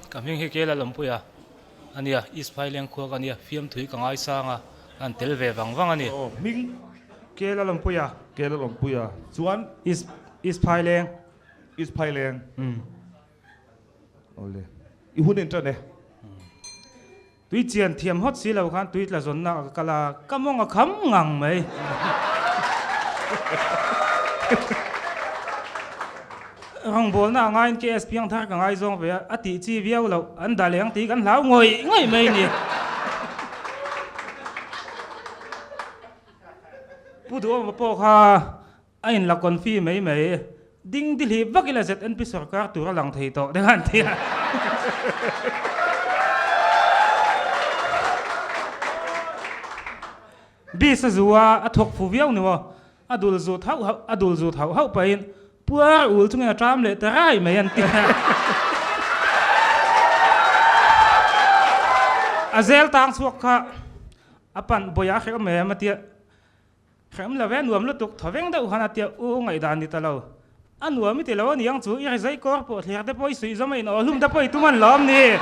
Ka hming hi Kela Lawmpuia a nia, East Phaileng khua ka nia, fiamthui ka ngaisang a, ka han tel ve vang vang a ni. Aw hming? Kela Lawmpuia. Kela Lawmpuia chuan? East East Phaileng. East Phaileng. Awle. I hun in tan e. Tui chian thiam hawt si lo khan tui tla zawnna ka kal a, ka mawng a kham ngang mai. Rawngbawlna a ngaiin KS Piangthar ka ngaizawng ve a, a tih chi viau loh, an dah leh ang tih kan hlau ngawih ngawih mai ni. Pu Duhawma pawh kha A inla confi mai mai. Ding dihlip vak ila ZNP sorkar tur a lang thei tawh te khan ti a. Bis a zu a, a thawk fu viau ni maw. A dul zut hauh hauh, a dul zut hauh hauh pahin puar ul chungin a ṭam leh ta rai mai an ti a. A zel tang chhuak kha a pan bawiah a hreh awm em a tia. Hrem lo e, nuam lutuk thaw veng deuh khan a tia u ngaihdan ni ta lo. A nuam i ti lo a niang chu, i rizai kawr pawh thler te pawh i suih zawm a in awhlum te pawh i tum an lawm ni.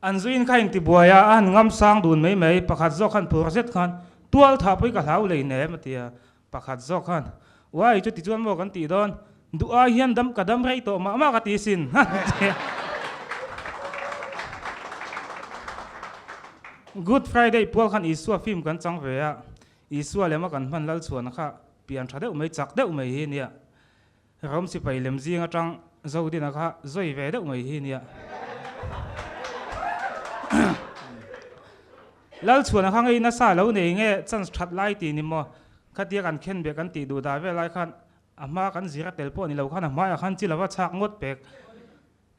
An zuin kha intibuai a, a han ngam sang dun mai mai, pakhat zawk khan phur zet khan tual thah pawh i ka hlau lei nem a ti a, pakhat zawk khan uai chuti chuan maw kan tih dawn, duh ai hian dam ka dam rei tawh mah mah ka ti sin a ti a. Good Friday pual khan Isua film kan chang ve a, Isua lema kan hman lal chhuahna kha pian tha deuh mai chak deuh mai hi nia. Ram sipai lem zing atang Zodina kha zawi ve deuh mai hi nia. Lal chhuahna kha ngei nasa lo nei nge chance that lai ti ni maw? Khatia kan khen beh kan tih duh dah vel lai khan a hma kan zir a tel pawh ni lo khan a hmaiah khan chi lova chhak ngawt pek.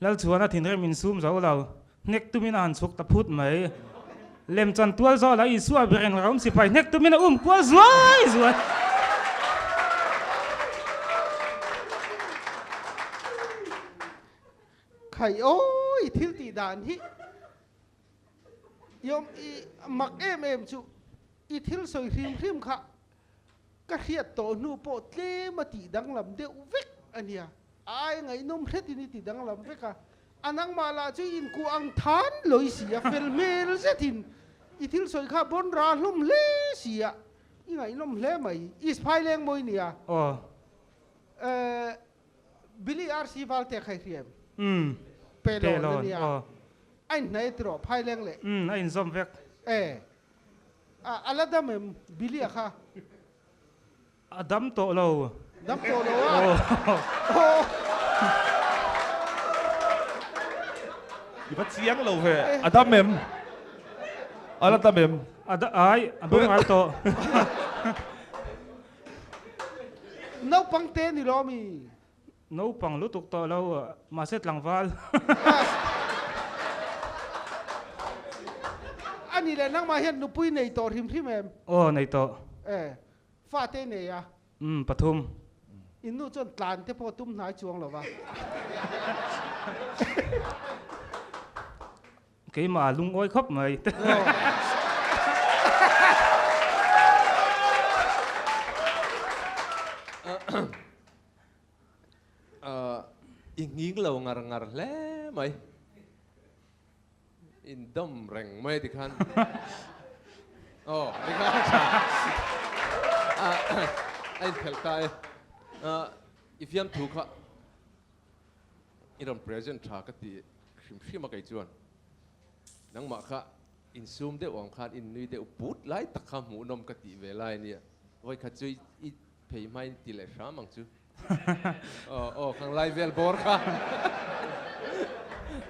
Lalchhuana thinrim insum zo lo, hnek tumin a han chhuk ta phut mai. Lemchan tual zawh lah Isua berin Rom sipai hnek tumin a um kual zuai zuai. Khai awi thil tih dan hi i awm i mak em em chu i thil sawi hrim hrim kha ka hriat tawh hnu pawh tlem a tih danglam deuh vek a nia. A ai ngaihnawm hretin i ti danglam vek a, a nangmah lah chu i inkuah ang than lawi si a, fel hmel zetin i thil sawi kha bawn ra hlawm hle si a, i ngaihnawm hle mai. East Phaileng mawi nia. Aw. Eh, Billy RC Valte kha i hria em? Umm. Pelawn a nia. Aw. A inhnaih tiraw Phaileng leh? Umm, a inzawm vek. Eh. A, a la dam em Billy a kha? A dam tawh lo. Dam tawh lo a. Aw. I va chiang lo ve. A dam em? A la dam em? A da ai, a bo ngai tawh. Naupang te ni lo mi? Naupang lutuk tawh lo, mahse tlangval. A ni leh nangmah hian nupui nei tawh hrim hrim em? Aw, nei tawh. E. Fate nei a. Umm, pathum. In nu chuan tlan te pawh tum hnai chuang lo va. Keimah a lungawi khawp mai. I nghing lo ngar ngar hle mai. In dam reng mai tikhan aw tikhan tha a in phelh ta e i fiamthu kha i rawn present tha ka ti hrim hrim a kei chuan nangmah kha insum deuh ang khan in nui deuh put lai tak kha hmuhnawm ka tih ve lai ania vawikhat chu i phei hmain ti leh hram ang chu. Aw aw khang lai vel bawr kha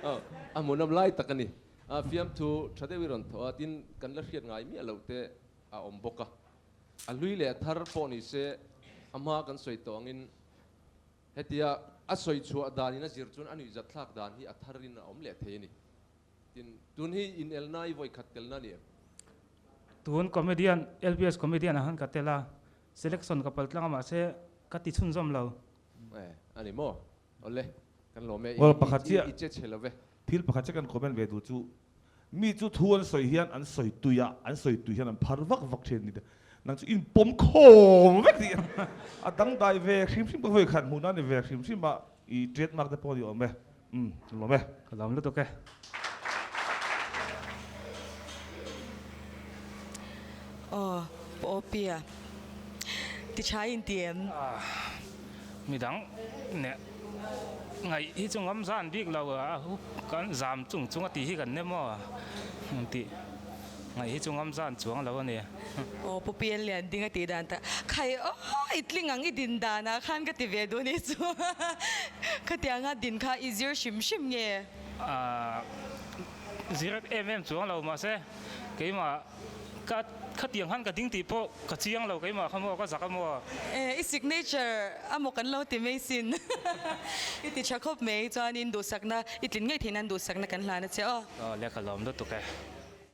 aw a hmuhnawm lai tak a ni. A fiamthu tha deuh i rawn thawh a, tin kan la hriat ngai miah loh te a awm bawk a. A hlui leh a thar pawh ni se a hma kan sawi tawh angin hetia a sawi chhuah danin a zir chuan a nuihzat thlak dan hi a tharin a awm leh thei a ni. Tin tun hi inelna i vawikhat telna a ni em? Tun comedian LPS comedian ah khan ka tel a, Selection ka pal tlang a mahse ka ti chhunzawm lo. Eh a ni maw? Awle kan lawm e Aw pakhat chiah i che chhe lo ve. Thil pakhat chiah kan comment ve duh chu mi chu thu an sawi hian an sawi tui a, an sawi tui hian an phar vak vak thin a ni. Nang chu in pawm khawm vek tih a dangdai ve hrim hrim ka vawi khat hmuhna a ni ve hrim hrim a, i trademark te pawh a ni awm e. Umm, lawm e. Ka lawm lutuk e. Aw, Pu Opia, ti tha in ti em? Midang neh ngaih hi chu ngam zan bik lo a, kan zam chung chung a tih hi kan nem aw tih ngaih hi chu ngam zan chuang lo a ni. Aw Pu Pian Lian ding a tih dan ta khai aw i tling ang i din danah khan ka ti ve duh ni chu khatianga din kha i zir hrim hrim nge? Zir em em chuang lo mahse keimah Ka khatiang khan ka ding tih pawh ka chiang lo keimah kha maw ka zak a maw? E, i signature a maw kan lo ti mai sin. I ti tha khawp mai chuanin duhsakna i tlin ngei theih nan duhsakna kan hlan a che aw. Aw le ka lawm lutuk e.